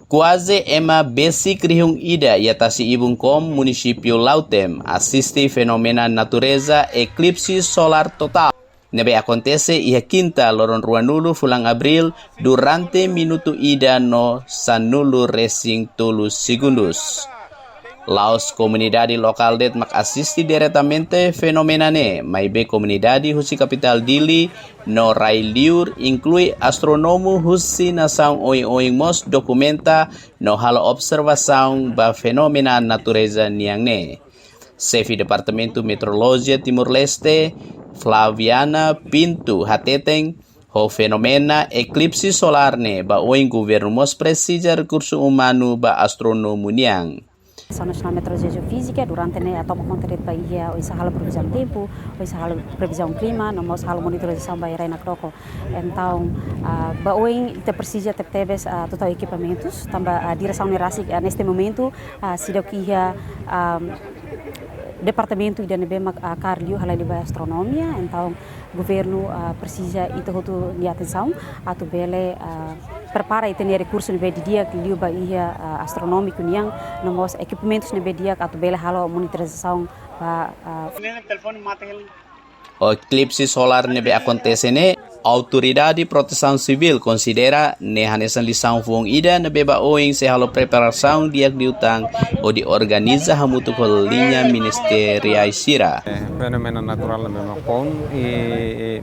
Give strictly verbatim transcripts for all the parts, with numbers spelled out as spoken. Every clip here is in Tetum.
Kuaze ema besik rihun ida iha tasi-ibun Com, munisípiu Lautém, asiste fenómenu natureza eklipse solar total ne'ebé akontese iha Kinta, loron ruanulu fulan Abríl, durante minutu ida no sanulu resin tolu segundus. La'ós komunidade lokál de'it mak asiste diretamente fenómenu ne'e, maibé komunidade husi kapitál Dili no rai-liur, inklui astrónomu husi nasaun oioin mós dokumenta no halo observasaun ba fenómenu natureza nian ne'e. Xefe Departamentu Meteorolojia Timor-Leste, Flaviana Pinto, hateten, ho fenómenu eklipse solar ne'e, ba oin governu mós presiza rekursu umanu ba astrónomu nian. Diresaun Nasionál Meteorolojia Jeofízika durante ne'e, ah, toma konta de'it ba iha oinsá halo previzaun tempu, oinsá halo previzaun klima, no mós halo monitorizasaun ba iha rai nakdoko. Entaun, ah, ba oin ita presiza tebetebes, ah, atu tau ekipamentus, tanba, ah, diresaun ne'e rasik, ah, neste momentu, ah, seidauk iha, ah, departamentu ida ne'ebé mak, ah, kaer liu halai liu ba astronomia. Entaun, governu, ah, presiza ita hotu nia atensaun atu bele, ah, prepara ita-nia rekursu ne'ebé didi'ak liu ba iha, ah, astronómiku nian, no mós ekipamentus ne'ebé di'ak atu bele halo monitorizasaun ba, ah, eklipse solar ne'ebé akontese ne'e, Autoridade Protesaun Sivíl konsidera ne'e hanesan lisaun foun ida ne'ebé ba oin sei halo preparasaun di'ak liután hodi organiza hamutuk ho liña ministeriál sira. Eh, fenómenu naturál ne'ebé mak foun i, i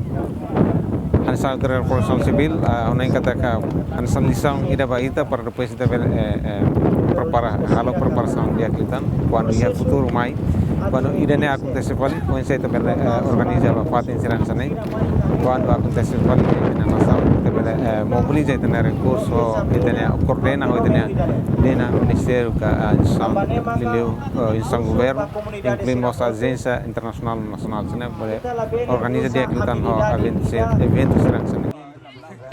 hanesan Autoridade Protesaun Sivíl, ah, hanoin katak hanesan lisaun ida ba ita para depois ita bele, eh, eh, prepara, halo preparasaun di'ak liután. Kuandu iha futuru mai, kuandu ida-ne'e akontese fali, oinsá ita bele, eh, organiza ba fatin sira hanesan ne'e. Kuandu akontese fali iha ita-nia nasaun, ita bele, eh, mobiliza ita-nia rekursu, ita-nia koordena, ita-nia, ita-nia ministériu ka, eh, instituisaun liuliu, eh, instituisaun governu, inklui mós ajénsia internasionál, nasionál, sira bele organiza di'ak liután ho eventu sira, eventu sira hanesan ne'e.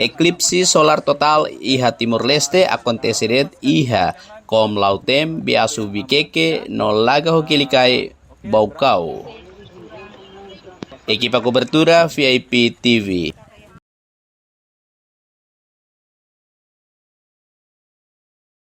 Eklipse solar total iha Timor-Leste akontese de'it iha Com Lautém, Beasu Vikeke, no Laga Hokilikai, Baucau. Ekipa kobertura V I P T V.